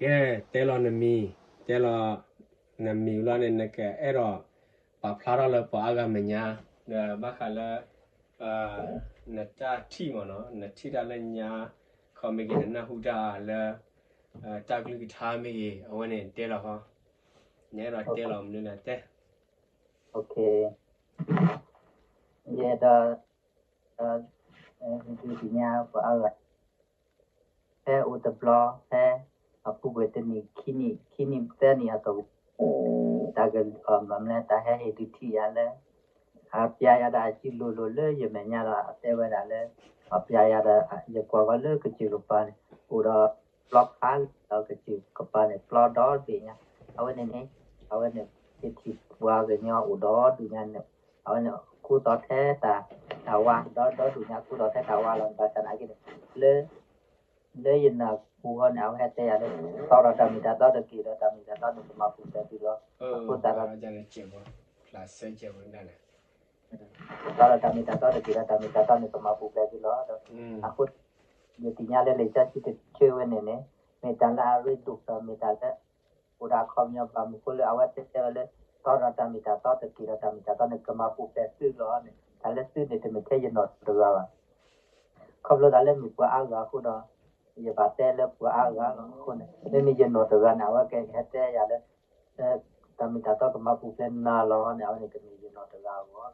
ကဲ, တဲလီၤနမံၤ, တဲလီၤနမံၤလီၤန့ၣ် နကအဲၣ်ဒိးပာ်ဖျါထီၣ်လၢပှၤအါဂၤမဲာ်ညါ, ဒီးဘၣ်ဃးလၢ နတၢ်ထံၣ်မ့ၢ်နီၤ, နထံၣ်တၢ်လၢညါခီမ့ၢ်ဂ့ၤ, နနၢ်ဟူတၢ်လၢ တၢ်ကလုၢ်ကထါမ့ၢ်ဂ့ၤ, အဝဲန့ၣ်တဲလီၤဃီ, နအဲၣ်ဒိးတဲလီၤမနုၤလဲၣ်တဲ. ယအဲၣ်ဒိး ဒုးသ့ၣ်ညါပှၤအါဂၤ ဖဲအိၣ်တဘျီ ဖဲအပူၤကွံာ်တနံၣ်ခံနံၣ် ခံနံၣ်သၢနံၣ်အတီၢ်ပူၤ, တၢ်ကမၤမလဲၣ် တၢ်ဟဲဟ့ၣ်ဒုးထံၣ်ယၤလၢ အပျါယၤဒၣ်အစုလိၤလိၤလၢယမဲာ်ညါဒီး အတဲဝဲဒၣ်လၢ အပျါယၤဒီး ယကွၢ်ဃီလၢကစၢၢ်ကပၤန့ၣ် အိၣ်ဒီးပျီခါလၢဒီးကစၢၢ်ကပၤန့ၣ် ပျီဒီဘ့ၣ်ညါ, အဝဲန့ၣ်န့ၣ် အဝဲန့ၣ် ယထံၣ်ပှၤကညီအိၣ်ဒီဒူၣ်ညါန့ၣ် အဝဲန့ၣ် ခူသိးထဲတၢ် တၢ်ဝါ ဒီဒီဒူၣ်ညါ ခူသိးထဲတၢ်ဝါလီၤ. ဘၣ်ဆၣ်နာ်က့န့ၣ် လၢ လၢယနၢ်ဟူဃီန့ၣ် အဝဲဟဲတဲယၤလၢ သီဒီးတၢ်မ့ၢ်တၢ်တီတက့ၢ်ဒီး တၢ်မ့ၢ်တၢ်တီန့ၣ် ကမၤပူၤဖျဲးသုလီၤ. အဃိသတးဒီး သီဒီးတၢ်မ့ၢ်တၢ်တီတက့ၢ်ဒီး တၢ်မ့ၢ်တၢ်တီန့ၣ် ကမၤပူၤဖျဲးသုလီၤ. အဃိ ယသ့ၣ်ညါလၢလံာ်စီဆှံတဆၢဝဲန့ၣ်န့ၣ် မ့ၢ်တၢ်လၢအရ့ဒိၣ်ဒီး မ့ၢ်တၢ်လၢ အိၣ်ဒီးအခီပညီဘၣ်မနုၤအဃိလၢအဝဲတဲဝဲလၢ သီဒီးတၢ်မ့ၢ်တၢ်တီတက့ၢ်ဒီး တၢ်မ့ၢ်တၢ်တီန့ၣ် ကမၤပူၤဖျဲးသုလီၤန့ၣ် တၢ်လၢသုန့ၣ်တမ့ၢ်ထဲယနီၢ်တဂၤဘၣ်. ခီဖျိသးလၢမ့ၢ်ပှၤအါဂၤအဃိဒီး ယဘၣ်တဲလၢပှၤအါဂၤလီၤ. အဃိန့ၣ် မ့မ့ၢ်ယနီၢ်တဂၤန့ၣ် အဝဲကဟဲတဲယၤလၢ တၢ်မ့ၢ်တၢ်တီကမၤပူၤဖျဲးနၤလီၤန့ၣ် အဝဲန့ၣ်ကမ့ၢ်ယနီၢ်တဂၤအဂီၢ်.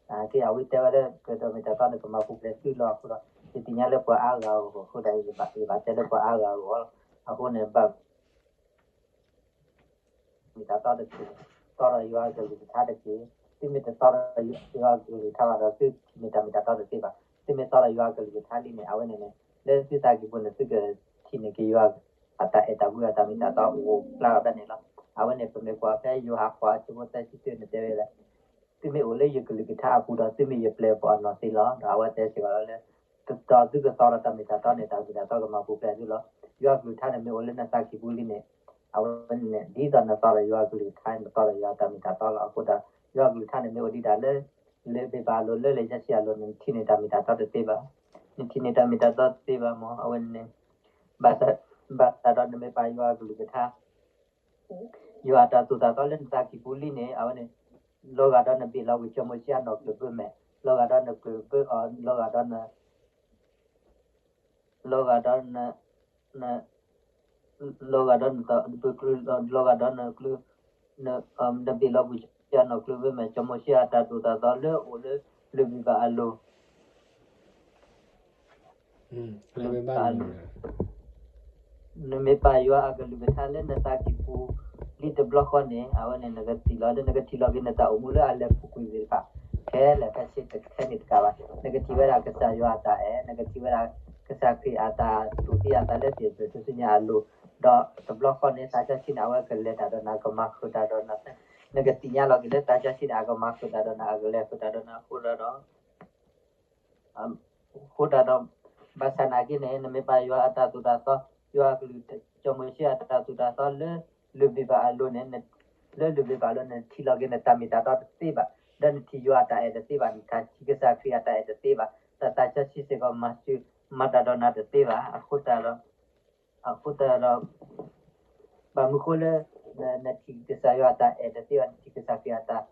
နာ်က့အဝဲတဲဝဲလၢ ကတၢ်မ့ၢ်တၢ်တီန့ၣ်ကမၤပူၤဖျဲးသုလီၤအဃိဒီး ယသ့ၣ်ညါလၢပှၤအါဂၤအဂီၢ်အဃိဒီး ယဘၣ်တဲလၢပှၤအါဂၤအဂီၢ်လီၤ. အဃိန့ၣ် ဘၣ် မ့ၢ်တၢ်တီတက့ၢ်, သီဒီးယွၤအကလုၢ်ကထါတက့ၢ်. သုမ့ၢ်တသီဒီးယွၤအကလုၢ်ကထါဘၣ်ဒီး သုထံၣ်န့ၢ်တၢ်မ့ၢ်တၢ်တီတသ့ဘၣ်. သုမ့ၢ်သီဒီးယွၤအကလုၢ်ကထါလံန့ၣ် အဝဲန့ၣ်န့ၣ် လၢသုသးကံၢ်ပူၤန့ၣ် သုကထံၣ်န့ၢ်က့ၤယွၤအတၢ်အဲၣ်တၢ်ကွံအတၢ်မ့ၢ်တၢ်တီအိၣ်ဖျါလီၤဖဲန့ၣ်လီၤ. အဝဲန့ၣ် ပမ့ၢ်ကွၢ်ဖဲယိၤဟၣ်ဃိးဆၢဖိသၢဆံတၢန့ၣ်တဲဝဲလၢ သုမ့ၢ်အိၣ်လၢယကလုၢ်ကထါအပူၤဒီး သုမ့ၢ်ယပျဲၢ်အဖိအနီၢ်သ့လီၤ. ဒီးအဝဲတဲစ့ၢ်ကီးလီၤလၢ ဒီးသုကသီဒီးတၢ်မ့ၢ်တၢ်တီန့ၣ် တၢ်မ့ၢ်တၢ်တီကမၤပူၤဖျဲးသုလီၤ. ယွၤအကလုၢ်ကထါန့ၣ်မ့ၢ်အိၣ်လၢနသးကံၢ်ပူၤလံန့ၣ် အဝဲန့ၣ် ဒ်သိးနသီဒီးယွၤအကလုၢ်ကထါန့ၣ် နသီဒီးယွၤအတၢ်မ့ၢ်တၢ်တီလီၤ. အဃိဒီး ယွၤအကလုၢ်ကထါန့ၣ်မ့ၢ်အိၣ်ဒံးဒၣ်လၢ လၢဘ့းဘၣ်အလိၤ လၢလံာ်စီဆှံအလိၤန့ၣ် နထံၣ်န့ၢ်တၢ်မ့ၢ်တၢ်တီတသ့ဘၣ်. နထံၣ်န့ၢ်တၢ်မ့ၢ်တၢ်တီတသ့ဘၣ်မ့ၢ် အဝဲန့ၣ် ဘၣ်ဆၣ်, ဘၣ်ဆၣ်ဒီးနမ့ၢ်ပာ်ယွၤအကလုၢ်ကထါ ယွၤအတၢ်သိၣ်တၢ်သီလၢနသးကံၢ်ပူၤလံန့ၣ် အဝဲန့ၣ် လီၤဂာ်ဒီးနဘ့ၣ်လီၤကွံာ်စီၤမိၤၡ့အနီၢ်ကျၢၢ်ဘၢမဲာ်, လီၤဂာ်ဒီးနကျၢၢ်ဘၢအီၤ, လီၤဂာ်ဒီးန လီၤဂာ်ဒီးန လီၤဂာ်ဒီးန လီၤဂာ်ဒီးနကျၢၢ်, နဘ့ၣ်လီၤကွံာ်စီၤမိၤၡ့အနီၢ်ကျၢၢ်ဘၢမဲာ်, စီၤမိၤၡ့အတၢ်သိၣ်တၢ်သီလၢအိၣ်လၢ လၢၢ်ဘံၣ်ဘၣ်အလိၤ လၢၢ်ဘံၣ်ဘၣ်အလိၤ နမ့ၢ်ပာ်ယွၤအကလုၢ်ကထါလၢနသးကံၢ်ပူၤလံတဘျီဃီန့ၣ် အဝဲန့ၣ်နကထံၣ်လီၤ လၢနကထံၣ်လီၤက့ၤနတၢ်အိၣ်မူလၢအလဲၤပူၤကွံာ်သ့ၣ်တဖၣ် ခဲလၢာ်ခဲဆ့တခဲန့ၣ်တကးဘၣ်. နကထံၣ်ဝဲဒၣ်ကစၢ်ယွၤအတၢ်အဲၣ်, နကထံၣ်ဝဲဒၣ်ကစၢ်ခရံာ်အတၢ်သူၣ်ဖှံအသးလၢသ့ၣ်ဘျၢၣ်ထူၣ်စုညါအလိၤ, ဒီးတဘျီဃီန့ၣ် သးစီဆှံန့ၣ် အဝဲကလဲၤတၢ်ဒီးနၤ ကမၤဃုာ်တၢ်ဒီးနၤ, နကသ့ၣ်ညါလီၤက့ၤလၢသးစီဆှံန့ၣ် အကမၤဃုာ်တၢ်ဒီးနၤ အကလဲၤဃုာ်တၢ်ဒီးနၤအဃိဒီး အဃိသတးဒီး ဘၣ်ဆၣ်နာ်က့န့ၣ် နမ့ၢ်ပာ်ယွၤအတၢ်သိၣ်တၢ်သီ, ယွၤအကလုၢ်, စီၤမိၤၡ့အတၢ်သိၣ်တၢ်သီလၢ လၢၢ်ဘံၣ်ဘၣ်အလိၤန့ၣ်, လၢလၢၢ်ဘံၣ်ဘၣ်အလိၤန့ၣ် နထံၣ်လီၤက့ၤနတၢ်မ့ၢ်တၢ်တီတသ့ဘၣ်, ဒီးနထံၣ်ယွၤအတၢ်အဲၣ်တသ့ဘၣ်, နထံၣ်ကစၢ်ခရံာ်အတၢ်အဲၣ်တသ့ဘၣ်, ဒီးသးစီဆှံစ့ၢ်ကီးမၤစၢၤ, မၤတၢ်ဒီးနၤတသ့ဘၣ်, အဃိသတးဒီး အဃိသတးဒီး ဘၣ်မနုၤဃိလၢ နထံၣ်ကစၢ်ယွၤအတၢ်အဲၣ်တသ့ဘၣ်, နထံၣ်ကစၢ်ခရံာ်အတၢ်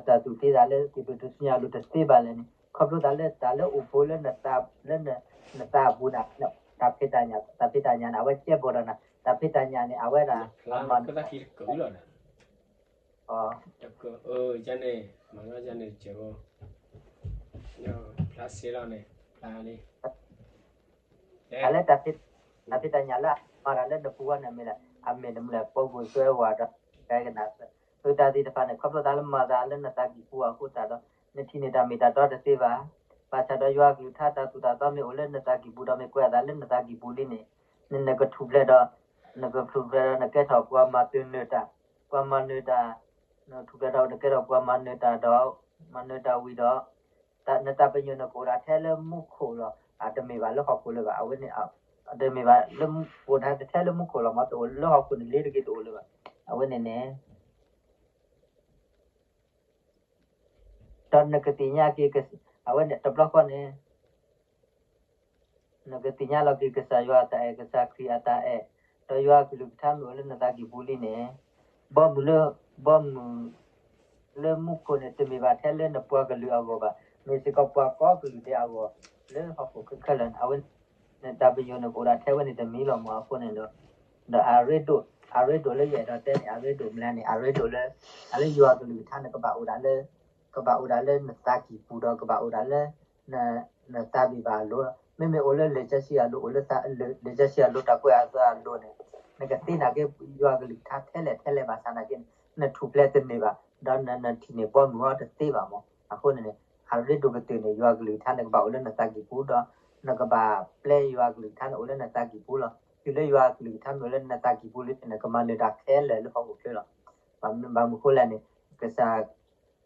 တၢ်သူၣ်ဖှံသးလၢသ့ၣ်ဘျၢၣ်ထူၣ်စုညါအလိၤတသ့ဘၣ်လဲၣ်န့ၣ် ခီဖျိသးလၢတၢ်လၢအိၣ်ဘူးလၢ လၢနသးအပူၤန့ၣ် တၢ်ဖံးတၢ်ညၣ်, တၢ်ဖံးတၢ်ညၣ်န့ၣ် အဝဲကဲဘီဒီးနၤ, တၢ်ဖံးတၢ်ညၣ်န့ၣ် အဝဲဒၣ် ဖျါန့ၣ် ကသးခံတကလီၤန့ၣ် အ တက အၢ ယန့ၣ် မၤလီၤယန့ၣ်တစဲးဖိ ဖျါစ့လီၤန့ၣ် ဖျါလံ တၢ်လၢ တၢ်ဖံးတၢ်ညၣ်လၢအမၤတၢ်လၢနပူၤအီၤန့ၣ်မ့ၢ်လဲၣ်, အမ့ၢ်တမ့ၢ်လဲၣ် ပှၤဂုာ်ကျဲဝဲဒီး ကဲကနၣ် အတၢ်သ့ၣ်တဖၣ်န့ၣ် ခီဖျိသးလၢမၤသးလၢနသးကံၢ်ပူၤအဃိသတးဒီး နထံၣ်န့ၢ်တၢ်မ့ၢ်တၢ်တီတသ့ဘၣ်. ဘၣ်ဆၣ်ဒီးယွၤအကလုၢ်ကထါတၢ်သိၣ်တၢ်သီမ့ၢ်အိၣ်လၢနသးကံၢ်ပူၤဒီးမ့ၢ်ကွဲးအသးလၢနသးကံၢ်ပူၤလံန့ၣ် န နကထူၣ်ဖျဲးဒီး နကထူၣ်ဖျဲးဒီးနကဲထီၣ်ပှၤမၤသနၢၤတၢ်, ပှၤမၤနၢၤတၢ်, နထူၣ်ဖျဲးဒီးနကဲထီၣ်ပှၤမၤနၢၤတၢ်ဒီး မၤနၢၤတၢ်ဝံၤဒီး နတၢ်ပညိၣ်နကအိၣ်ဒၣ်ထဲလၢမူခိၣ်လီၤ. အတမ့ၢ်ဘၣ်လၢဟီၣ်ခိၣ်လၢၤဘၣ်. အဝဲန့ၣ် တမ့ၢ်ဘၣ်လၢ အိၣ်ဒၣ်ထဲလၢမူခိၣ်လီၤ မ့ၢ်တအိၣ်လၢဟီၣ်ခိၣ်န့ၣ်လ့ၤတဂ့ၤတအိၣ်လၢၤဘၣ်. အဝဲန့ၣ်န့ၣ် ဒီးနကသ့ၣ်ညါက့ၤ အဝဲန့ၣ်တဘျီဃီန့ၣ် နကသ့ၣ်ညါလီၤက့ၤကစၢ်ယွၤအတၢ်အဲၣ်, ကစၢ်ခရံာ်အတၢ်အဲၣ်, ဒီးယွၤအကလုၢ်ကထါမ့ၢ်အိၣ်လၢနသးကံၢ်ပူၤလံန့ၣ်, ဘီမုၢ်လၢ, ဘီမုၢ်လၢမူခိၣ်န့ၣ် တမ့ၢ်ဘၣ်ထဲလၢနပှၤကလုာ်အဂီၢ်ဘၣ်, မ့ၢ်စ့ၢ်ကီးပှၤကိးကလုာ်ဒဲးအဂီၢ်, လၢဟီၣ်ခိၣ်ခဲလၢာ်န့ၣ်, အဝဲန့ၣ်တၢ်ပညိၣ်န့ၣ် ကအိၣ်ဒၣ်ထဲဝဲန့ၣ်တမံၤလီၤမး. အဃိန့ၣ်ဒီး, ဒီးအရ့ဒိၣ်, အရ့ဒိၣ်လၢယအဲၣ်ဒိးတဲန့ၣ် အရ့ဒိၣ်မနုၤန့ၣ် အရ့ဒိၣ်လၢ, အလၢယွၤအကလုၢ်ကထါန့ၣ် ကဘၣ်အိၣ်ဒၣ်လၢ, ကဘၣ်အိၣ်ဒၣ်လၢနသးကံၢ်ပူၤဒီး ကဘၣ်အိၣ်ဒၣ်လၢ နသးဘံၣ်ဘၣ်အလိၤလီၤ. မ့မ့ၢ်အိၣ်လၢလံာ်စီဆှံအလိၤ, အိၣ်လၢသး, လံာ်စီဆှံအလိၤတၢ်ကွဲးအသးအလိၤန့ၣ်, နကသ့နာ်က့ ယွၤအကလုၢ်ကထါထဲလဲၣ်ထဲလဲၣ်ဘၣ်ဆၣ်နာ်က့န့ၣ် နထူၣ်ဖျဲးတန့ၢ်ဘၣ်, ဒီးန, နထံၣ်န့ၢ်ဘီမုၢ်အီၤတသ့ဘၣ်မး. အဃိန့ၣ်န့ၣ် အရ့ဒိၣ်ကတၢၢ်န့ၣ် ယွၤအကလုၢ်ကထါန့ၣ် ကဘၣ်အိၣ်လၢနသးကံၢ်ပူၤဒီး နကဘၣ်ပျဲယွၤအကလုၢ်ကထါန့ၣ် အိၣ်လၢနသးကံၢ်ပူၤလီၤ. တုၤလၢယွၤအကလုၢ်ကထါမ့ၢ်အိၣ်လၢနသးကံၢ်ပူၤလံန့ၣ် နကမၤနၢၤတၢ်ခဲလၢာ်လၢဟီၣ်ခိၣ်ချၢလီၤ. ဘၣ်မနုၤအဃိလဲၣ်န့ၣ်, ကစၢ်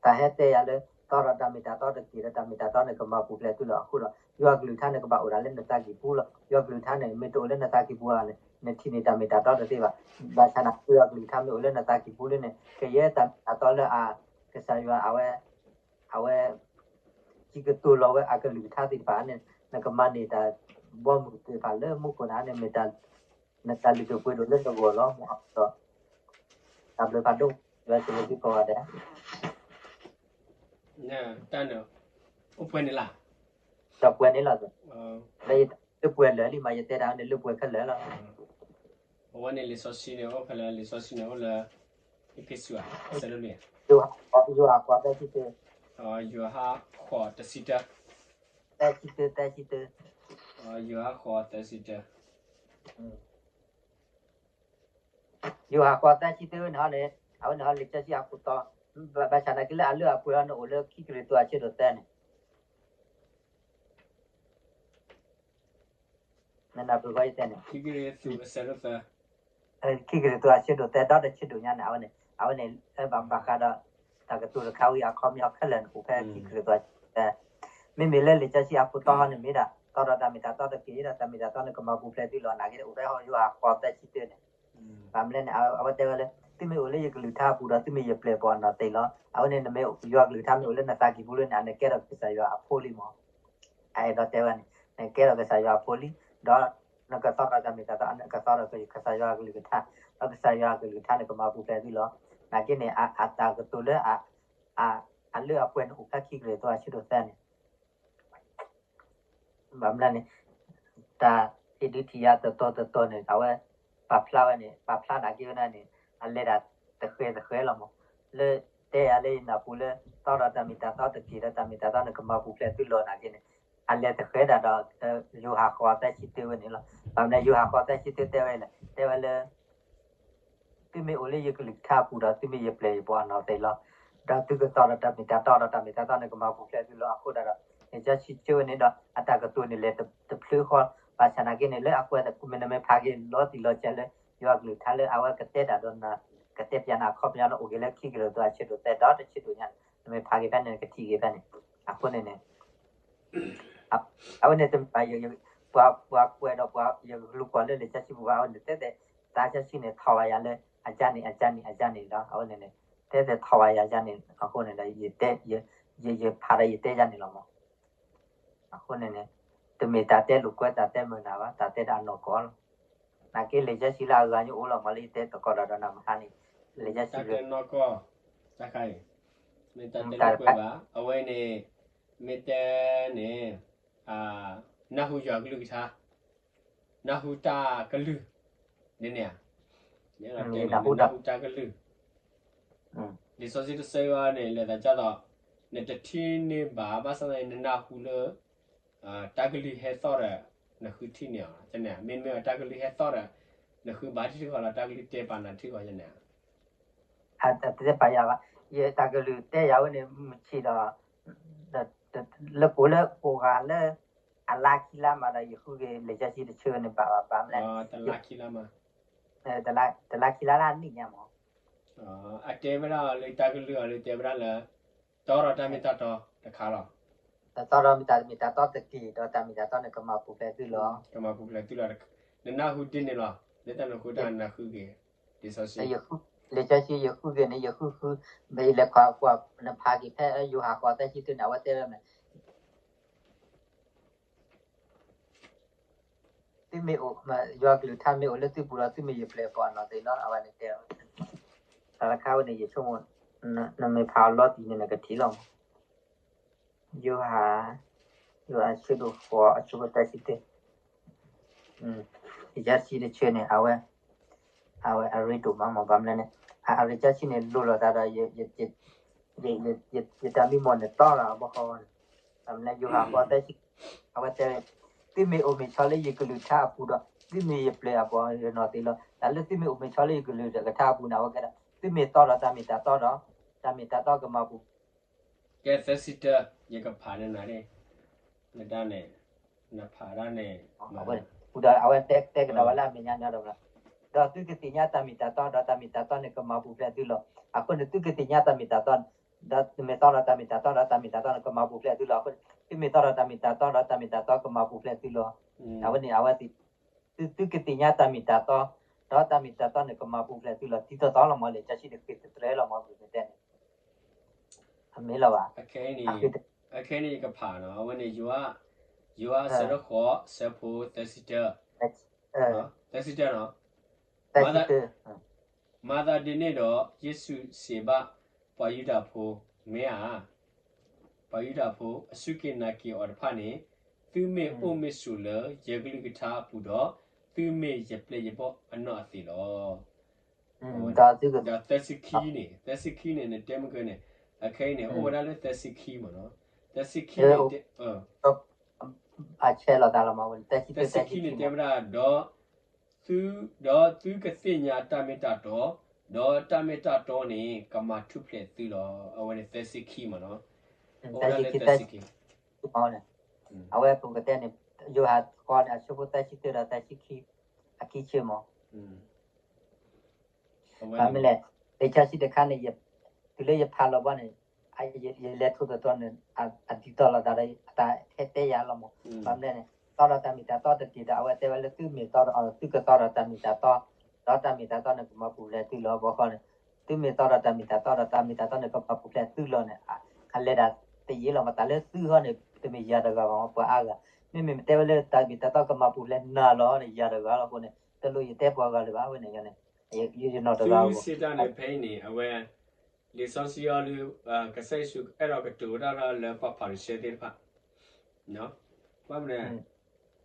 တၢ်ဟဲတဲယၤလၢ သီဒီးတၢ်မ့ၢ်တၢ်တီတက့ၢ်ဒီး တၢ်မ့ၢ်တၢ်တီန့ၣ် ကမၤပူၤဖျဲးသုလီၤ. အဃိဒီး ယွၤအကလုၢ်ကထါန့ၣ် ကဘၣ်အိၣ်ဒၣ်လၢနသးကံၢ်ပူၤလီၤ. ယွၤအကလုၢ်ကထါန့ၣ် မ့ၢ်တအိၣ်လၢနသးကံၢ်ပူၤဘၣ်န့ၣ် နထံၣ်န့ၢ်တၢ်မ့ၢ်တၢ်တီတသ့ဘၣ်. ဘၣ်ဆၣ်နာ်က့ ယွၤအကလုၢ်ကထါမ့ၢ်အိၣ်လၢနသးကံၢ်ပူၤလံန့ၣ် ကယဲၢ်တၢ်မ့ၢ်တၢ်တီလၢအ, ကစၢ်ယွၤအဝဲ, အဝဲ စံးကတိၤလီၤဝဲအကလုၢ်ကထါသ့ၣ်တဖၣ်န့ၣ် နကမၤန့ၢ်တၢ်ဘီမုၢ်သ့ၣ်တဖၣ်လၢမူခိၣ်န့ၣ်န့ၣ် မ့ၢ်တၢ်, နတၢ်လုၢ်ဒိၣ်ပှ့ၤဒိၣ်လၢနဂီၢ်လီၤ. မ်အဃိဒီး တၢ်ဘျုးဖးဒိၣ်, ယွၤဆိၣ်ဂ့ၤသုကိးဂၤဒဲး. တၢ်န့ၣ်, အိၣ်ပှဲၤန့ၣ်လီၤ. ဒီးပှဲၤန့ၣ်လီၤ. လၢယတၢ်လၢပှဲၤလၢာ်လံမး ယတဲတၢ်န့ၣ်လၢပှဲၤခဲလၢာ်လီၤ. အဝဲန့ၣ်လံာ်စီဆှံန့ၣ် အိၣ်ဖဲလၢလံာ်စီဆှံန့ၣ် အိၣ်လၢ အ့းဖ့းစူးဧါ, အဆၢဒိၣ်န့ၣ်, ယိၤဟၣ်ဃိးသၢဆံတၢ, ယိၤဟၣ်ဃိးတဆံတၢ, သၢဆံတၢ, သၢဆံတၢ, ယိၤဟၣ်ဃိးသၢဆံတၢ. ယိၤဟၣ်ဃိးသၢဆံတၢဝဲန့ၣ်ဟီန့ၣ်, အဝဲန့ၣ်ဟီလံာ်စီဆှံအခိၣ်တီ, ဘၣ်ဆၣ်နာ်က့လၢအလၢအပှဲၤအီၤန့ၣ်အိၣ်လၢခံကရံၣ်သူးအဆၢဒိၣ်သၢန့ၣ် နနၢ်ပၢၢ်ဃီယတဲန့ၣ်, ခံကရံၣ်သူးအဆၢဒိၣ်သၢဒီးတဆၢဒိၣ်ညါန့ၣ်, အဝဲန့ၣ်, အဝဲန့ၣ် ဘၣ်ဃးဒီး တၢ်ကတိၤတခါဝံၤအခီပညီခဲလၢာ်န့ၣ် အိၣ်ဖဲခံကရံၣ်သူးအဆၢဒိၣ်သၢ, မ့မ့ၢ်လၢလံာ်စီဆှံအခိၣ်တီဟီန့ၣ်မ့ၢ်ဒၣ် သီဒီးတၢ်မ့ၢ်တၢ်တီတက့ၢ်ဒီး တၢ်မ့ၢ်တၢ်တီန့ၣ် ကမၤပူၤဖျဲးသုလီၤ. နာ်က့န့ၣ် အိၣ်ဖဲယိၤဟၣ်ဃိးသၢဆံတၢန့ၣ် ဘၣ်မနုၤလဲၣ်န့ၣ် အဝဲတဲဝဲလၢ သုမ့ၢ်အိၣ်လၢယကလုၢ်ကထါအပူၤဒီး သုမ့ၢ်ယပျဲၢ်ဘီၣ်အနီၢ်သံးလီၤ. အဝဲန့ၣ် နမ့ၢ်ယွၤကလုၢ်ကထါမ့ၢ်အိၣ်လၢနသးကံၢ်ပူၤလံန့ၣ် နကဲထီၣ်ကစၢ်ယွၤအဖိလံမး. အအဲၣ်ဒိးတဲဝဲန့ၣ် နကဲထီၣ်ကစၢ်ယွၤအဖိလံ, ဒီးနကသီထီၣ်တၢ်မ့ၢ်တၢ်တီ နကသီထီၣ်ကစၢ်ယွၤအကလုၢ်ကထါ, ဒီးကစၢ်ယွၤအကလုၢ်ကထါန့ၣ် ကမၤပူၤဖျဲးသုလီၤ. နာ်က့န့ၣ် အတၢ်ကတိၤလၢ အလၢအပှဲၤန့ၣ် အိၣ်ဖဲခံကရံၣ်သူးအဆၢဒိၣ်သၢန့ၣ် ဘၣ်မနုၤန့ၣ် တၢ်ထံၣ်ဒုးထံၣ်ယၤတတီၤတတီၤန့ၣ် အဝဲ ပာ်ဖျါဝဲန့ၣ် ပာ်ဖျါနာ်က့ဝဲဒၣ်န့ၣ် အလဲၤဒၣ်တဃဲးတဃဲးလီၤမး. လၢတဲယၤလၢယနၢ်ပူၤလၢ သီဒီးတၢ်မ့ၢ်တၢ်တီတက့ၢ်ဒီး တၢ်မ့ၢ်တၢ်တီန့ၣ် ကမၤပူၤဖျဲးသုလီၤနာ်က့န့ၣ် အလဲၤတဃဲးဒၣ်ဒီး ယိၤဟၣ်ဃိးသၢဆံတၢဝဲန့ၣ်လီၤ. ဘၣ်မနုၤ ယိၤဟၣ်ဃိးသၢဆံတၢတဲဝဲလဲၣ် တဲဝဲလၢ သုမ့ၢ်အိၣ်လၢယကလုၢ်ကထါအပူၤဒီး သုမ့ၢ်ယပျဲၢ်ယဘီၣ်အနီၢ်သံးလီၤ. ဒီးသုကသီထီၣ်တၢ်မ့ၢ်တၢ်တီဒီး တၢ်မ့ၢ်တၢ်တီန့ၣ် ကမၤပူၤဖျဲးသုလီၤ. အဃိဒၣ်ဒီး လံာ်စီဆှံကၢဝဲန့ၣ်ဒီး အတၢ်ကတိၤန့ၣ်လဲၤတဖျၢၣ်ဃီ, ဘၣ်ဆၣ်နာ်က့န့ၣ် လၢအကွဲးမ့ၢ်နမ့ၢ်ဖးက့ၤလီၤတံၢ်လီၤဆဲးလၢ ယွၤကလုၢ်ကထါလၢအဝဲကတဲတၢ်ဒီး ကတဲပျးနၤအခီပညီန့ၣ် အိၣ်က့ၤလၢခံကရံၣ်သူးအဆၢဒိၣ်သၢဒီးတဆၢဒိၣ်ညါန့ၣ် နမ့ၢ်ဖးက့ၤဖဲန့ၣ် နကထံၣ်က့ၤဖဲန့ၣ်. အဃိန့ၣ်န့ၣ် အဝဲန့ၣ်တမ့ၢ်ဘၣ် ပှၤကွဲးဒီးပှၤယကလူၤကွၢ်လၢလံာ်စီဆှံပူၤဘၣ် အဝဲန့ၣ် တဲတဲ တၢ်စီဆှံန့ၣ် ထီၣ်ဘၣ်ယၤလၢ အယါန့ၣ် အယါန့ၣ် အယါန့ၣ်ဒီး အဝဲန့ၣ်န့ၣ် တဲတဲထီၣ်ဘၣ်ယၤယါန့ၣ် အဃိန့ၣ်ဒီး ယတဲ ယ ယ ယဖးဒီးယတဲယါန့ၣ်လီၤမး. အဃိန့ၣ်န့ၣ် တမ့ၢ်တၢ်တဲလိာ်ကွဲ တၢ်တဲမုာ်နၤဘၣ် တၢ်တဲဒၣ်နီၢ်ကီၢ်လီၤ. နာ်က့လံာ်စီဆှံလၢအဂၤညိအိၣ်လီၤမး လၢယတဲတကီၢ်ဒီးဒီးနၤမဟါန့ၣ် လံာ်စီဆှံလၢ တၢ်တဲနီၢ်ကီၢ် တၢ်ခါအံၤ မ့ၢ်တၢ်တဲလိာ်ကွဲဘၣ် အဝဲန့ၣ် မ့ၢ်တဲန့ၣ် နၢ်ဟူယွၤကလုၢ်ကထါ နၢ်ဟူတၢ်ကလုၢ် ဒ်န့ၣ်ဧါ, နၢ်ဟူတၢ်ကလုၢ် လံာ်စီဆှံတဆၢအံၤန့ၣ် လဲၤသးကၢ်သိး နတထံၣ်န့ၢ်ဘၣ် ဘၣ်ဆၣ်သနာ်က့ နနၢ်ဟူလၢ တၢ်ကလုၢ်ဟဲသီၣ်ဒီး နဃုထံၣ်န့ၢ်အီၤ မ့တမ့ၢ်တၢ်ကလုၢ်ဟဲသီၣ်ဒီး နဃုဘၣ်ထံၣ်ဃီလီၤ တၢ်ကလုၢ်တဲပာ်နၤထံၣ်ဃီန့ၣ် အတတဲပာ်ယၤဘၣ်, ယတၢ်ကလုၢ်တဲယၤဝဲန့ၣ် မုၢ်ဆ့ၣ်ဒီး လၢကိးလၢကိးဂၤလၢ အလါခံလါမးဒီး ယဃုက့ၤလံာ်စီဆှံတဆၢန့ၣ်ဘၣ်ဘၣ်ဘၣ်မနုၤလဲၣ်, တလါခံလါလၢအနံၣ်ညါမး, အတဲဝဲဒၣ်လၢတၢ်ကလုၢ်အီၤလၢတဲဝဲဒၣ်လၢ တီဒီးတၢ်မ့ၢ်တၢ်တီတခါလီၤ. တီဒီးတၢ်မ့ၢ်တၢ်တီတက့ၢ် ဒီးတၢ်မ့ၢ်တၢ်တီန့ၣ် ကမၤပူၤဖျဲးသုလီၤ. ကမၤပူၤဖျဲးသုလီၤ. နနၢ်ဟူဒ်န့ၣ်လီၤ. လၢတၢ်နဃုတၢ်နဃုက့ၤ လံာ်စီဆှံ လံာ်စီဆှံယဃုက့ၤန့ၣ် ယဃုဃု မ့ၢ်ယလဲၤကွၢ်ကွၢ် နဖးက့ၤဖဲယိၤဟၣ်ဃိးသၢဆံတၢန့ၣ် အဝဲတဲဝဲမ့ၢ် သုမ့ၢ်အိၣ်, ယွၤကလုၢ်ကထါမ့ၢ်အိၣ်လၢသုပူၤဒီး သုမ့ၢ်ယပျဲၢ်အပှၤအနီၢ်သ့ၣ်လီၤ, အဝဲန့ၣ်တဲ, တၢ်တခါဝဲန့ၣ် ယဆိကမိၣ်, နမ့ၢ်ဖးအီၤလီၤတံၢ်န့ၣ် နကထံၣ်လီၤမး, ယိၤဟၣ်, ယိၤဟၣ်အဆၢဒိၣ်ဃိး အဆၢဖိသၢဆံတၢ, ယဆံတဆၢန့ၣ် အဝဲ, အဝဲအရ့ဒိၣ်မးမး ဘၣ်မနုၤလဲၣ်န့ၣ်, အရ့ဒိၣ်ဆံန့ၣ် လိၤလိာ်သးဒီး ယတၢ်မံမီၢ်န့ၣ်တီဒီးအဘီဃီန့ၣ်, ဘၣ်မနုၤလဲၣ် ယိၤဟၣ်ဃိးသၢဆံ, အဝဲတဲ, သုမ့ၢ်အိၣ်မ့ၢ်ဆီလၢယကလုၢ်ကထါအပူၤဒီး သုမ့ၢ်ယပျဲၢ်အပှၤအနီၢ်သ့ၣ်လီၤ, တၢ်လၢသုမ့ၢ်အိၣ်မ့ၢ်ဆီလၢယကလုၢ်ကထါအပူၤန့ၣ် အဝဲကဲဒၣ် သုမ့ၢ်တီဒီးတၢ်မ့ၢ်တၢ်တီဒီး, တၢ်မ့ၢ်တၢ်တီကမၤပူၤ ကဲသၢဆံတၢ, ယကဖးန့ၢ်နၤန့ၣ်, နဒၣ်န့ၣ်, နဖးဒၣ်န့ၣ်, ဒီးအဝဲတဲကဒီးဝဲလၢအမဲာ်ညါန့ၣ်ဒီး, ဒီးသုကသ့ၣ်ညါတၢ်မ့ၢ်တၢ်တီ, ဒီးတၢ်မ့ၢ်တၢ်တီန့ၣ်ကမၤပူၤဖျဲးသုလီၤ. အဃိန့ၣ် သုကသ့ၣ်ညါတၢ်မ့ၢ်တၢ်တီ, ဒီးသုမ့ၢ်တီဒီးတၢ်မ့ၢ်တၢ်တီ, ဒီးတၢ်မ့ၢ်တၢ်တီန့ၣ်ကမၤပူၤဖျဲးသုလီၤ. အဃိန့ၣ် သုမ့ၢ်တီဒီးတၢ်မ့ၢ်တၢ်တီ, ဒီးတၢ်မ့ၢ်တၢ်တီကမၤပူၤဖျဲးသုလီၤ. အဝဲန့ၣ် အဝဲသ့ၣ်, သုကသ့ၣ်ညါတၢ်မ့ၢ်တၢ်တီ, ဒီးတၢ်မ့ၢ်တၢ်တီန့ၣ်ကမၤပူၤဖျဲးသုလီၤ. ဒ်သိးသိးလီၤမး လံာ်စီဆှံတဃ့ၢ်တြဲလီၤမး ပကတဲန့ၣ်, အမ့ၢ်လီၤဘၣ်. အခဲအံၤန့ၣ်ယကဖးနီၤ, အဝဲန့ၣ် ယိၤဟၣ်အဆၢဒိၣ်ဃိး အဆၢဖိသၢဆံတၢ, သၢဆံတၢနီၤ, သၢဆံတၢ, မၤသးဒ်န့ၣ်ဒီး ယ့ၣ်ၡူးစံးဘၣ်ပှၤယူဒၤဖိ, မ့ၢ်ဧါ, ပှၤယူဒၤဖိအစူၢ်က့ၤနာ်က့ၤအီၤတဖၣ်န့ၣ်, သုမ့ၢ်အိၣ်မ့ၢ်ဆိးလၢယကလုၢ်ကထါအပူၤဒီး, သုမ့ၢ်ယပျဲၢ်ယဘီၣ်အနီၢ်အသ့ၣ်လီၤ. ဒီးသၢဆံခံန့ၣ်, သၢဆံခံန့ၣ် နတဲမုၢ်ကၢန့ၣ်, အခဲအံၤန့ၣ် အိၣ်ဝဲဒၣ်လၢသၢဆံခံမ့ၢ်နီၤ, သၢဆံခံန့ၣ်, အဆဲးလီၤသးလီၤမး, သၢဆံခံန့ၣ်တဲဝဲဒၣ်ဒီး, သု, ဒီးသုကသ့ၣ်ညါတၢ်မ့ၢ်တၢ်တီ, ဒီးတၢ်မ့ၢ်တၢ်တီန့ၣ် ကမၤထူၣ်ဖျဲးသုလီၤ. အဝဲန့ၣ်သၢဆံခံမ့ၢ်နီၤ, အိၣ်ဝဲဒၣ်လၢသၢဆံခံ အဝဲပကတဲန့ၣ်, ယိၤဟၣ်ဃိးန့ၣ် အဆၢဖိသၢဆံတၢဒီးသၢဆံခံ, အခံဆၢမး, ဘၣ်မနုၤလဲၣ်, လံာ်စီဆှံတခါန့ၣ်, တုၤလၢယဖးလီၤဘီန့ၣ်, ယလဲၤထိၣ်သတြီၤန့ၣ်, အဒ်သိးလိာ်သးဒီး အတၢ်ဟဲတဲယၤလီၤမး, ဘၣ်မနုၤလဲၣ်န့ၣ်, တီဒီးတၢ်မ့ၢ်တၢ်တီတက့ၢ်ဒီး အဝဲတဲဝဲလၢသုမ့ၢ်တီဒီး, သုကတီဒီးတၢ်မ့ၢ်တၢ်တီ, ဒီးတၢ်မ့ၢ်တၢ်တီန့ၣ် ကမၤပူၤဖျဲးသုလီၤဘီဃီန့ၣ်, သုမ့ၢ်တီဒီးတၢ်မ့ၢ်တၢ်တီဒီး တၢ်မ့ၢ်တၢ်တီန့ၣ် ကမၤပူၤဖျဲးသုလီၤန့ၣ်, အလဲၤဒၣ်တယံာ်လီၤမး, တၢ်လၢသုဃီန့ၣ် တမ့ၢ်ယၤတဂၤဘၣ်မး, ပှၤအါဂၤ, မ့မ့ၢ်တဲဝဲလၢတၢ်မ့ၢ်တၢ်တီကမၤပူၤဖျဲးနၤလီၤန့ၣ် ယၤတဂၤလီၤအဃိန့ၣ်, တလိၣ်ယတဲပှၤဂၤလၢၤဘၣ်ဝဲန့ၣ်န့ၣ်, ယနီၢ်တဂၤအဂီၢ် သုစံးတၢ်န့ၣ်ဖဲအံၤန့ၣ် အဝဲ, လံာ်စီဆှံအီၤလၢ, ကစၢ်ယ့ၣ်ၡူးအဲၣ်ဒိးကတိၤတၢ်ဒီးလၢပှၤဖၤရံၤၡဲသ့ၣ်တဖၣ်, ဘၣ်မနုၤ,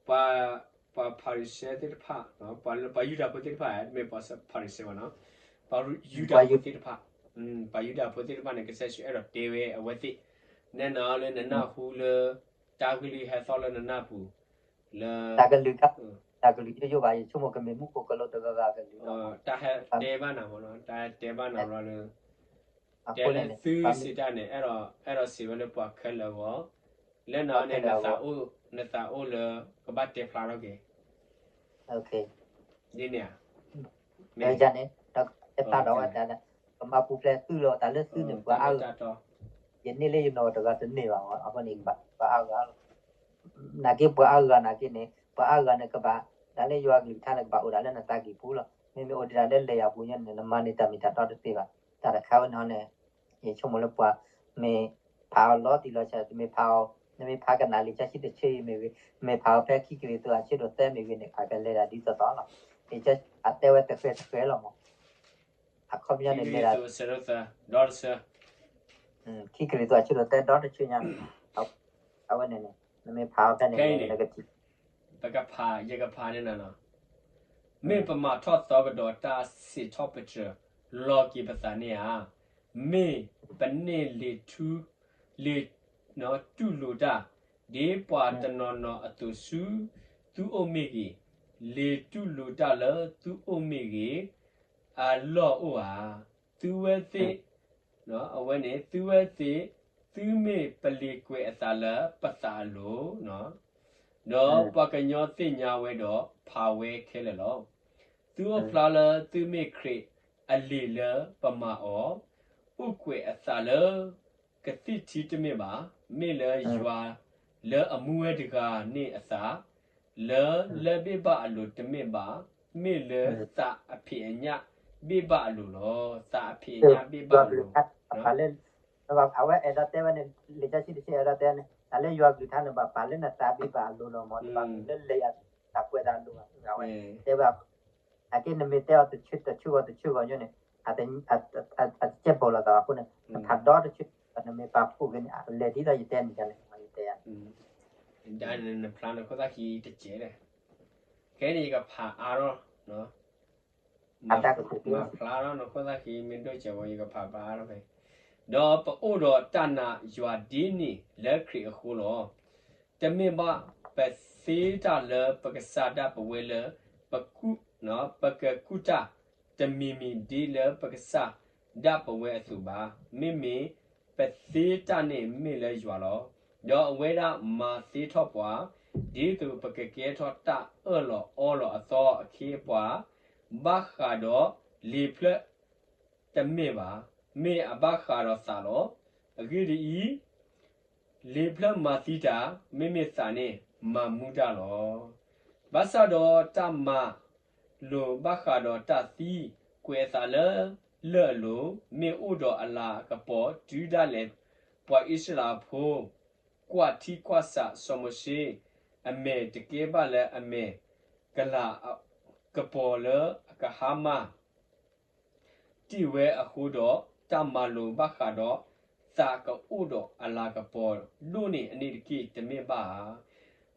ပှၤ, ပှၤဖၤရံၤၡဲသ့ၣ်တဖၣ်, ပှၤယူဒၤဖိသ့ၣ်တဖၣ်, မ့ၢ်ပှၤဖၤရံၤၡဲဘၣ်နီၤ, ပှၤယူဒၤဖိသ့ၣ်တဖၣ်, ပှၤယူဒၤဖိသ့ၣ်တဖၣ်န့ၣ် ကစၢ်ယ့ၣ်ၡူးအဲၣ်ဒိးတဲဝဲအဝဲသ့ၣ်, နဲနၤလၢနနၢ်ဟူလၢ, တၢ်ကလုၢ်ဟဲသီၣ်လၢနနၢ်ပူၤ, လၢ, တၢ်ကလုၢ်, တၢ်ကလုၢ်ယိယိဘၣ် ယဆိကမိၣ်ကမ့ၢ်မူခိၣ်ကလူးတဂၤဂၤကလုၢ်လီၤ, တၢ်ဟဲတဲဘၣ်နၤမ့ၢ်နီၤ, တၢ်ဟဲတဲဘၣ်နၤဘျီလၢ, တဲလၢသုစံးတၢ်န့ၣ် အဲၣ်ဒိး, အဲၣ်ဒိးစံးဝဲလၢပှၤခဲလၢာ်အဂီၢ်, လၢနၤန့ၣ်, နသးအိၣ်လၢ, ကဘၣ်တဲဖျါထီၣ်က့ၤ, ဒ်န့ၣ်ဧါ, မ့ၢ်, တဲဖျါထီၣ်ဝဲတၢ်, ကမၤပူၤဖျဲးသုလီၤ, တၢ်လၢသုန့ၣ်ပှၤအါဂၤ, ယန့ၢ်လၢယနီၢ်တဂၤတန့ၢ်ဘၣ်, အဃိန့ၣ် ပှၤအါဂၤလီၤ, နာ်က့ပှၤအါဂၤနာ်က့န့ၣ် ပှၤအါဂၤန့ၣ်ကဘၣ်, တၢ်လၢယွၤကလုၢ်ကထါန့ၣ် ကဘၣ်အိၣ်ဒၣ်လၢနသးကံၢ်ပူၤလီၤ, မ့မ့ၢ်အိၣ်ဒံးဒၣ်လၢလဲၤယၤပူၤညါန့ၣ် နမၤန့ၢ်တၢ်မ့ၢ်တၢ်တီတသ့ဘၣ်, တၢ်တခါဝဲန့ၣ်န့ၣ်, ယဆိကမိၣ်လၢပှၤ, မ့ၢ်ဖးအီၤလီၤတံၢ်လီၤဆဲး, မ့ၢ်ဖးအီၤ, နမ့ၢ်ဖးကနၣ်လံာ်စီဆှံတဆၢအံၤမ့ၢ်ဂ့ၤ, မ့ၢ်ဖးအီၤဖဲခံကရံၣ်သူးအဆၢဒိၣ်သၢမ့ၢ်ဂ့ၤန့ၣ် အကလဲၤဒၣ်ဒ်သိးသိးလီၤ, အတဲဝဲတဃဲတဃဲလီၤမး, အခီပညီန့ၣ်လဲၤဒၣ် ခံကရံၣ်သူးအဆၢဒိၣ်သၢဒီတဆၢ, ခံကရံၣ်သူးအဆၢဒိၣ်သၢဒီတဆၢညါန့ၣ်, အဝဲန့ၣ်န့ၣ် နမ့ၢ်ဖးအီၤဖဲန့ၣ်န့ၣ် နကထံၣ်, ပကဖး, ယကဖးန့ၢ်နၤလီၤ, မ့ၢ်ပမၤထီၣ်သီကဒီးတၢ်စံးထီၣ်ပတြၢၤလီၤက့ၤပသးန့ၣ်ဧါ, မ့ၢ်ပန့ၢ်လံာ်ထူ, လံာ်, တူၢ်လိာ်တၢ်, ဒ်ပှၤတနီၤနီၤအသိးဆူ, သုအိၣ်မ့ၢ်ဂ့ၤ, လံာ်တူၢ်လိာ်တၢ်လၢသုအိၣ်မ့ၢ်ဂ့ၤ, အလီၢ်အိၣ်ဧါ, သုဝဲသ့ၣ်, အဝဲန့ၣ် သုဝဲသ့ၣ်, သုမ့ၢ်ပလ့ၤကွဲးအသးလၢပသးအလိၤ, ဒီးပှၤကညီသ့ၣ်ညါဝဲဒီးဖးဝဲခဲလၢာ်လီၤ. သုအိၣ်ဖျါလၢသုမ့ၢ်ခရံာ်အလံာ်လၢပမၤအီၤ, အိၣ်ကွဲးအသးလၢကသံၣ်ထံတမ့ၢ်ဘၣ်, မ့ၢ်လၢယွၤလၢအမူဝဲတဂၤန့ၣ်အသး, လၢလဲဘ့ၣ်ဘၣ်အလိၤတမ့ၢ်ဘၣ်, မ့ၢ်လၢသးအဖံးအညၣ်ဘ့ၣ်ဘၣ်အလိၤလီၤ. သးအဖံးအညၣ်ဘ့ၣ်ဘၣ်အလိၤ, အဝဲအဲၣ်ဒိးတဲဝဲန့ၣ် လံာ်စီဆှံတဆၢအဲၣ်ဒိးတဲန့ၣ် တၢ်လၢယွၤကလုၢ်ကထါန့ၣ် ဘၣ်ပာ်လၢနသးဘ့ၣ်ဘၣ်အလိၤလီၤမး, တဘၣ်မ့ၢ်လၢလဲၤယၤ တၢ်ကွဲးသးလိၤဘၣ် အဝဲတဲဝဲ အက့နမ့ၢ်တဲအီၤတဆၢဂီၤတဆၢဂီၤညိန့ၣ် အတကဲပိာ်လိာ်သးဘၣ်အဃိန့ၣ် နဖးဒီတဆၢ နမ့ၢ်ပာ်ဖှိၣ်က့ၤန့ၣ် အလဲၤဒ်သိးယတဲန့ၣ်န့ၣ် ယတဲယၤ နဖျါနခိၣ်သၣ်ခံတစဲးဒီး ခဲအံၤန့ၣ် ယကဖးအါထီၣ် မၤဖျါထီၣ်နခိၣ်သၣ်ခံ မ့ၢ်ဒိၣ်စဲးဝဲ ယကဖးဘၣ်အါထီၣ်ဖဲ ဒီးပအိၣ်ဒီးတၢ်နာ်ယွၤဒ်န့ၣ်လၢခရံာ်အဃိလီၤ. တမ့ၢ်ဘၣ်ပသ့တၢ်လၢပကစၢ်ဒၣ်ပဝဲလၢ ပကူၣ် ပကကူၣ်တၢ် တမံၤမံၤဒ်လၢပကစၢ်ဒၣ်ပဝဲအသိးဘၣ်. မ့မ့ၢ်ပသ့တၢ်န့ၣ်မ့ၢ်လၢယွၤလီၤ. ဒီးအဝဲဒၣ်မၤသ့ထီၣ်ပှၤ ဒ်သိးပကကဲထီၣ်တၢ်အၢၣ်လီၤအီလီၤအသီအခ့အပှၤ ဘၣ်ဃးဒီးလံာ်ဖျၢၣ် တမ့ၢ်ဘၣ်, မ့ၢ်အဘၣ်ဃးဒီးသးလီၤ. အဂ့ၢ်ဒ်အံၤ, လံာ်ဖျၢၣ်မၤသံတၢ်, မ့မ့ၢ်သးန့ၣ်မၤမူတၢ်လီၤ. ဘၣ်ဆၣ်ဒီးတၢ်မၤလိာ်ဘၣ်ဃးဒီးတၢ်သံကွဲးအသးလၢလၢၢ်အလိၤ, မ့ၢ်အိၣ်ဒီးအလၤကပီၤတုၤဒၣ်လဲာ် ပှၤအံၣ်စရ့လးဖိ ကွၢ်ထံကွၢ်ဆးစီၤမိၤၡ့ အမဲာ်တကဲဘၣ်လၢအမဲာ်ကလၤကပီၤလၢအကဟါမၢ် တ့ၢ်ဝဲအဃိဒီး, တၢ်မၤလိာ်ဘၣ်ဃးဒီးသးကအိၣ်ဒီးအလၤကပီၤဒိၣ်န့ၢ်အန့ၣ်တက့ၢ်, တမ့ၢ်ဘၣ်ဧါ.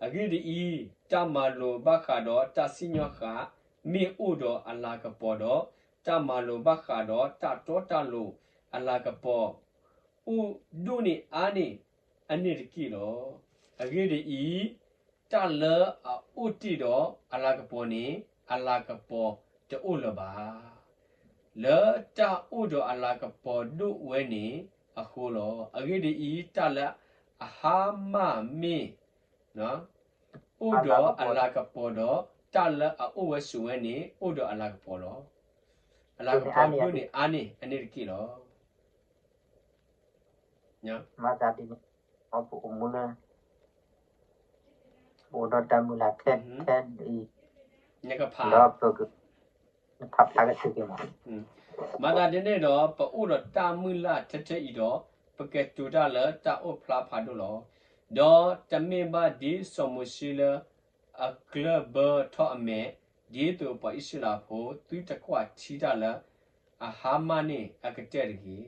အဂ့ၢ်ဒ်အံၤ, တၢ်မၤလိာ်ဘၣ်ဃးဒီးတၢ်စံၣ်ညီၣ်ဃာ် မ့ၢ်အိၣ်ဒီးအလၤကပီၤဒီး, တၢ်မၤလိာ်ဘၣ်ဃးဒီးတၢ်တီတၢ်လိၤအလၤကပီၤ အိၣ်ဒိၣ်န့ၢ်အါန့ၢ်အန့ၣ်တက့ၢ်လီၤ. အဂ့ၢ်ဒ်အံၤ, တၢ်လၢအအိၣ်တ့ၢ်ဒီးအလၤကပီၤန့ၣ် အလၤကပီၤတအိၣ်လၢၤဘၣ်. လၢတၢ်အိၣ်ဒီးအလၤကပီၤဒိၣ်ဝဲန့ၣ်အဃိလီၤ. အဂ့ၢ်ဒ်အံၤ, တၢ်လၢအဟါမၢ်မ့ၢ် အိၣ်ဒီးအလၤကပီၤဒီး, တၢ်လၢအအိၣ်ဝဲဆိးဝဲန့ၣ် အိၣ်ဒီးအလၤကပီၤလီၤ. အလၤကပီၤဒိၣ်န့ၢ်အါန့ၢ်အန့ၣ်တက့ၢ်လီၤ. မၤသးဒ်န့ၣ် ပအိၣ်မူလၢ ပအိၣ်ဒီးတၢ်မုၢ်လၢ်ခဲခဲအံၤ နကဖး နဖးဖျါကဆၢက့ၤမး. မၤသးဒ်န့ၣ်ဒီး ပအိၣ်ဒီးတၢ်မုၢ်လၢ်ထဲထဲအံၤဒီး, ပကတိၤတၢ်လၢတၢ်အိၣ်ဖျါဖးဒိၣ်လီၤ. ဒီးတမ့ၢ်ဘၣ်ဒ်စီၤမိၤၡ့လၢ အကျၢၢ်ဘၢထီၣ်အမဲာ်, ဒ်သိးပှၤအံၣ်စရ့လးဖိ သုတကွၢ်ထံတၢ်လၢအဟါမၢ်န့ၣ်အကတၢၢ်တဂ့ၤ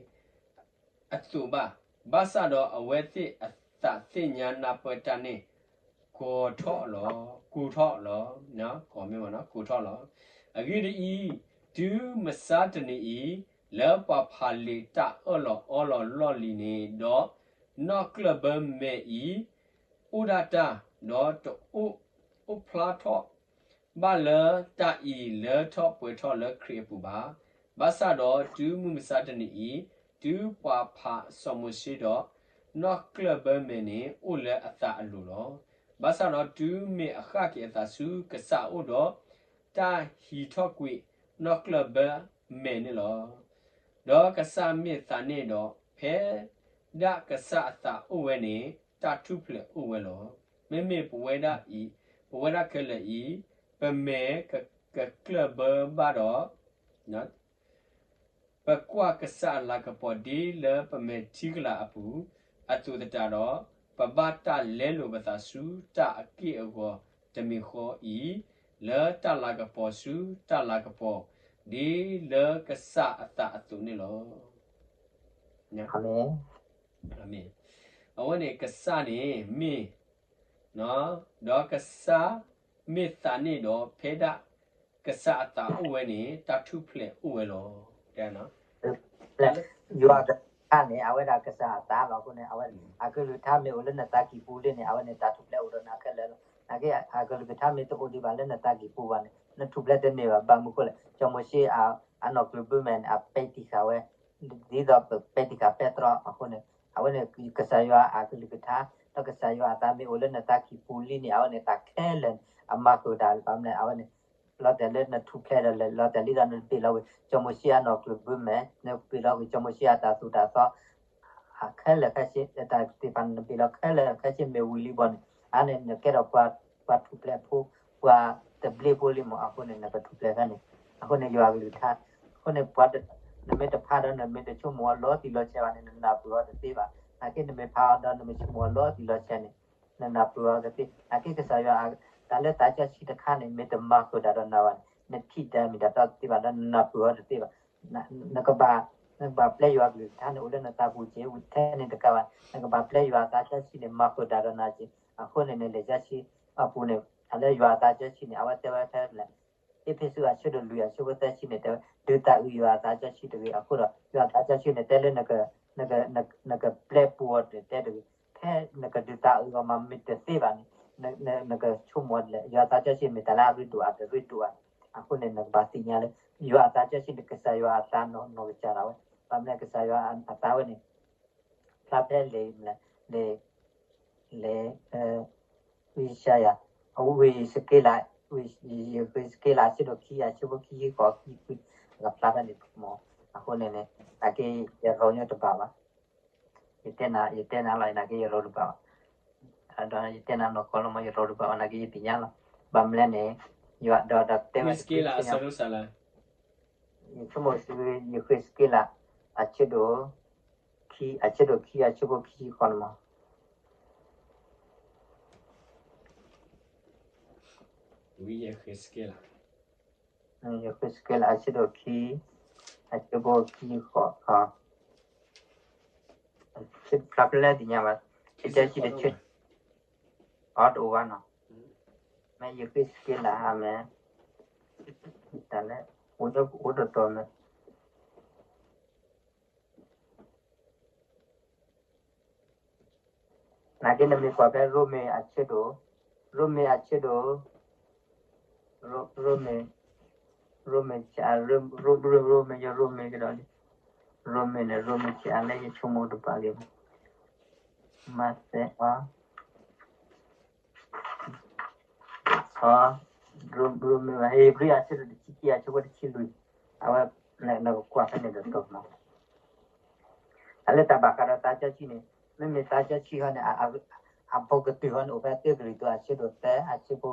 အသိးဘၣ်. ဘၣ်ဆၣ်ဒီးအဝဲသ့ၣ်အသးသ့ၣ်ညါနၢ်ပၢၢ်တၢ်န့ၣ် ကိးထီၣ်လီၤ, ကိးထီၣ်လီၤ, ကိးမ့ၢ်ဝဲနီၤ, ကိးထီၣ်လီၤ. အဂ့ၢ်ဒ်အံၤ, တုၤမုၢ်မဆါတနံၤအံၤ, လၢပှၤဖးလံာ်တၢ်အၢၣ်လီၤအီလီၤလီၢ်လံၤန့ၣ်ဒီး, နီၣ်ကျၢၢ်ဘၢမဲာ်အံၤ အိၣ်ဒၣ်တၢ်, ဒီးတအိၣ် အိၣ်ဖျါထီၣ် ဘၣ်လၢတၢ်အံၤလၢထီၣ်ပှဲၤထီၣ်လၢခရံာ်အပူၤဘၣ်. ဘၣ်ဆၣ်ဒီးတုၤမုၢ်မဆါတနံၤအံၤ, တုၤပှၤဖးစီၤမိၤၡ့ဒီး, နီၣ်ကျၢၢ်ဘၢမဲာ်န့ၣ် အိၣ်လၢအသးအလိၤလီၤ. ဘၣ်ဆၣ်ဒီးတုၤမ့ၢ်အဃၣ်က့ၤအသးဆူကစၢ်အအိၣ်ဒီး, တၢ်ဟံးထီၣ်ကွံာ်နီၣ်ကျၢၢ်ဘၢမဲာ်န့ၣ်လီၤ. ဒီးကစၢ်မ့ၢ်သးန့ၣ်ဒီး, ဖဲဒၣ်ကစၢ်အသးအိၣ်ဝဲန့ၣ် တၢ်ထူၣ်ဖျဲးအိၣ်ဝဲလီၤ. မ့မ့ၢ်ပဝဲဒၣ်အံၤ, ပဝဲဒၣ်ခဲလၢာ်အံၤ, ပမဲာ်ကကျၢၢ်ဘၢဘၣ်ဒီး, ပကွၢ်ကစၢ်အလၤကပီၤဒ်လၢပမဲာ်ထံကလၤအပူၤ, အသိးသတးဒီး, ပဘၣ်တၢ်လဲလိာ်ပသးဆူတၢ်အက့ၢ်အဂီၤတမံၤဃီအံၤ, လၢတၢ်လၤကပီၤဆူတၢ်လၤကပီၤ, ဒ်လၢကစၢ်အသးအသိးန့ၣ်လီၤ. အဝဲန့ၣ်ကစၢ်န့ၣ်မ့ၢ် ဒီးကစၢ်မ့ၢ်သးန့ၣ်ဒီး ဖဲဒၣ်ကစၢ်အသးအိၣ်ဝဲန့ၣ် တၢ်ထူၣ်ဖျဲးအိၣ်ဝဲလီၤ. ယွၤကလုၢ်ကထါန့ၣ် အဝဲဒၣ်ကစၢ်အသးလီၤ. အဃိန့ၣ် အကလုၢ်ကထါမ့ၢ်အိၣ်လၢနသးကံၢ်ပူၤလံန့ၣ် အဝဲန့ၣ်တၢ်ထူၣ်ဖျဲးအိၣ်ဒီးနၤခဲလၢာ်လီၤ. နာ်က့ အကလုၢ်ကထါမ့ၢ်တအိၣ်ဒံးဘၣ်လၢနသးကံၢ်ပူၤဘၣ်န့ၣ် နထူၣ်ဖျဲးတန့ၢ်ဘၣ်. ဘၣ်မနုၤအဃိလဲၣ်, စီၤမိၤၡ့ အနီၢ်ကျၢၢ်ဘၢမဲာ်န့ၣ် အပဲာ်တံၢ်ဃာ်ဝဲ ဒ်သိးပပဲာ်တံၢ်ဃာ်ပဲတြီအဃိန့ၣ်, အဝဲန့ၣ် ကစၢ်ယွၤအကလုၢ်ကထါ ဒီးကစၢ်ယွၤအသးမ့ၢ်အိၣ်လၢနသးကံၢ်ပူၤလံန့ၣ် အဝဲန့ၣ်တၢ်ခဲလၢာ်န့ၣ် အမၤဃုာ်တၢ်လၢဘၣ်မနုၤလဲၣ် အဝဲန့ၣ် လီၤတဲာ်လၢနထူၣ်ဖျဲးဒီး လီၤတဲာ်လံဒီးနဘ့ၣ်လီၤဝဲ စီၤမိၤၡ့အနီၢ်ကျၢၢ်ဘၢမဲာ်, နဘ့ၣ်လီၤဝဲ စီၤမိၤၡ့အတၢ်သိၣ်တၢ်သီ ခဲလၢာ်ခဲဆ့ တၢ်သ့ၣ်တဖၣ်နဘ့ၣ်လီၤခဲလၢာ်ခဲဆ့မ့ၢ်ဝံၤလံဘၣ်န့ၣ် အါန့ၣ် နကဲထီၣ်ပှၤထူၣ်ဖျဲးဖိ ပှၤသဘျ့ဖိလံမး. အဃိန့ၣ် နကထူၣ်ဖျဲးဖဲန့ၣ်. အဃိန့ၣ် ယွၤကလုၢ်ကထါ, အဃိန့ၣ် နမ့ၢ်တဖးဒီးနမ့ၢ်တဆိကမိၣ်အီၤလီၤတံၢ်လီၤဆဲးဘၣ်န့ၣ် နနၢ်ပၢၢ်အီၤတသ့ဘၣ်. နာ်က့နမ့ၢ်ဖးအီၤဒီးနမ့ၢ်ဆိကမိၣ်အီၤလီၤတံၢ်လီၤဆဲးန့ၣ် နနၢ်ပၢၢ်အီၤတသ့. နာ်က့ကစၢ်ယွၤအ တၢ်လၢသးစီဆှံတခါန့ၣ် မ့ၢ်တမၤဃုာ်တၢ်ဒီးနၤဘၣ်န့ၣ် နထံၣ်တၢ်မ့ၢ်တၢ်တီတသ့ဘၣ် ဒီးနနၢ်ပၢၢ်အီၤတသ့ဘၣ်. နကဘၣ် နကဘၣ်ပျဲယွၤအကလုၢ်ကထါန့ၣ် အိၣ်လၢနသးပူၤက့ၤ ထဲန့ၣ်တကးဘၣ် နကဘၣ်ပျဲယွၤအသးစီဆှံန့ၣ် မၤဃုာ်တၢ်ဒီးနၤက့ၤ. အဃိန့ၣ်န့ၣ် လံာ်စီဆှံအပူၤန့ၣ် တၢ်လၢယွၤအသးစီဆှံန့ၣ် အဝဲတဲဝဲဖဲလဲၣ် အ့းဖ့းစူးအဆၢဒိၣ်လွံၢ်အဆၢဖိသၢဆံန့ၣ် တဲဝဲ ဒုးသးအုးယွၤအသးစီဆှံတဂ့ၤ. အဃိဒီး ယွၤအသးစီဆှံန့ၣ် တဲလၢ နကပျဲပူၤအီၤတဲတဂ့ၤ. ဖဲနကဒုးသးအုးအီၤမးမ့ၢ်တသ့ဘၣ်န့ၣ် နကဆိကမိၣ်ဒ်လဲၣ်. ယွၤအသးစီဆှံမ့ၢ်တၢ်လၢအရ့ဒိၣ်အတရ့ဒိၣ်ဧါ. အဃိန့ၣ် နကဘၣ်သ့ၣ်ညါလၢ ယွၤအသးစီဆှံန့ၣ် ကစၢ်ယွၤအသးနီၢ်နီၢ်ကစၢ်ဒၣ်ဝဲ. ဘၣ်မနုၤလဲၣ် ကစၢ်ယွၤအသးဝဲန့ၣ် ဖျါဖဲလံာ် လံာ် လံာ် ဝံယၡါယၤ ဝံယဃ့းစက့လး ဝံယဃ့းစက့လး အဆၢဒိၣ်ခံ အဆၢဖိခံဆံဃိး ခံဆံခွံ အကဖျါဖဲန့ၣ်မး. အဃိန့ၣ်န့ၣ် နာ်က့ ယရီညိတဘၣ်ဘၣ်. ယတဲနၤ ယတဲနၤလီၤ နာ်က့ ယရီတဘၣ်ဘၣ်. ဒီးယတဲနၤနီၢ်ကီၢ်လီၤမး ယရီတဘၣ်ဘၣ် နာ်က့ ယသ့ၣ်ညါလီၤ. ဘၣ်မနုၤလဲၣ်န့ၣ် ယွၤဒီးဒီးတဲဝဲ ယဆိကမိၣ် ယဃ့းစက့လး အဆၢဒိၣ် ခံ အဆၢဒိၣ်ခံ အဆၢဖိခံဆံဃိးန့ၣ်မး. ဝံယဃ့းစက့လး ယဃ့းစက့လး အဆၢဒိၣ်ခံ အဆၢဖိခံဆံဃိး ဖျါဖဲလဲၣ်သ့ၣ်ညါဘၣ် တဆံတဆံ အတအိၣ်ဘၣ်နီၤ. မ့ၢ်ယဃ့းစက့လးမ့ၢ် တၢ်လၢ အိၣ်ဒီးအိၣ်ဒီးတီၤမ့ၢ် နာ်က့ နမ့ၢ်ကွၢ်ဖဲရိမ့ၤအဆၢဒိၣ်, ရိမ့ၤအဆၢဒိၣ်, ရိမ့ၤ, ရိမ့ၤ, ရိမ့ၤ ယရိမ့ၤကဒီးလံ, ရိမ့ၤန့ၣ် ရိမ့ၤဆံးအါလၢယဆိကမိၣ်တပာ်ဂ့ၤဘၣ်, မးသဲအီၤ အီ, ရိမ့ၤ ဧ့ၤဘြံၤအဆၢဒိၣ်တဆံခံ အဆၢဖိတဆံလွံၢ်, အဝဲ နကကွၢ်ဖဲန့ၣ်ဒီးတိၢ်မး. တၢ်လၢတၢ်ဘၣ်ဃးဒီးသးစီဆှံန့ၣ် မ့မ့ၢ်သးစီဆှံဟီန့ၣ် အဘူးကတုာ်ဟီန့ၣ် အိၣ်ဖဲတၢကရံၣ်သူးအဆၢဒိၣ်သၢ အဆၢဖိ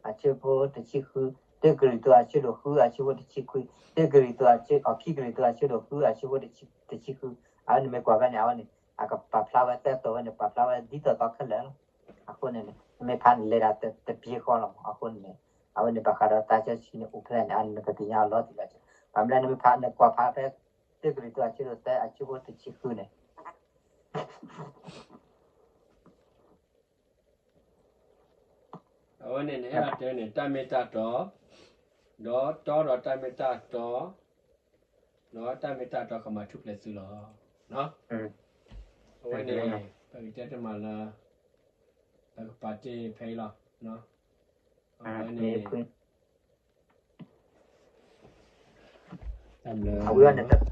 အဆၢဖိတဆံဃု, တၢကရံၣ်သူးအဆၢဒိၣ်ဃု အဆၢဖိတဆံခွံ, တၢကရံၣ်သူးအဆၢ အခံကရံၣ်သူးအဆၢဒိၣ်ဃု အဆၢဖိတဆံဃု, အဝဲန့ၣ်မ့ၢ်ကွၢ်ဖဲန့ၣ် အဝဲန့ၣ် အကပာ်ဖျါဝဲသၢတီၤဝဲန့ၣ် ပာ်ဖျါဝဲဒ်သိးသိးခဲလၢာ်လီၤ. အဃိန့ၣ်န့ၣ် နမ့ၢ်ဖးန့ၣ်လဲၤဒၣ်တပျ့ၤဃီလီၤမး. အဃိန့ၣ်န့ၣ် အဝဲန့ၣ်ဘၣ်ဃးဒီးသးစီဆှံန့ၣ် အိၣ်ဖဲလဲၣ်န့ၣ် အန့ၣ်နကသ့ၣ်ညါအီၤလီၤတံၢ်လီၤဆဲး. ဘၣ်မနုၤလဲၣ် နမ့ၢ်ဖး နကွၢ်ဖးဖဲ တၢကရံၣ်သူးအဆၢဒိၣ်သၢ အဆၢဖိတဆံဃုန့ၣ် အဝဲန့ၣ်န့ၣ် အဲၣ်ဒိးတဲန့ၣ် တၢ်မ့ၢ်တၢ်တီ, ဒီးတီဒီးတၢ်မ့ၢ်တၢ်တီ, ဒီးတၢ်မ့ၢ်တၢ်တီကမၤထူၣ်ဖျဲးသုလီၤ. အဝဲန့ၣ် ပကတဲတမံၤလၢ ပကပာ်တ့ၢ်ဖဲအံၤလီၤ. အဝဲန့ၣ် တၢ်ဘျုး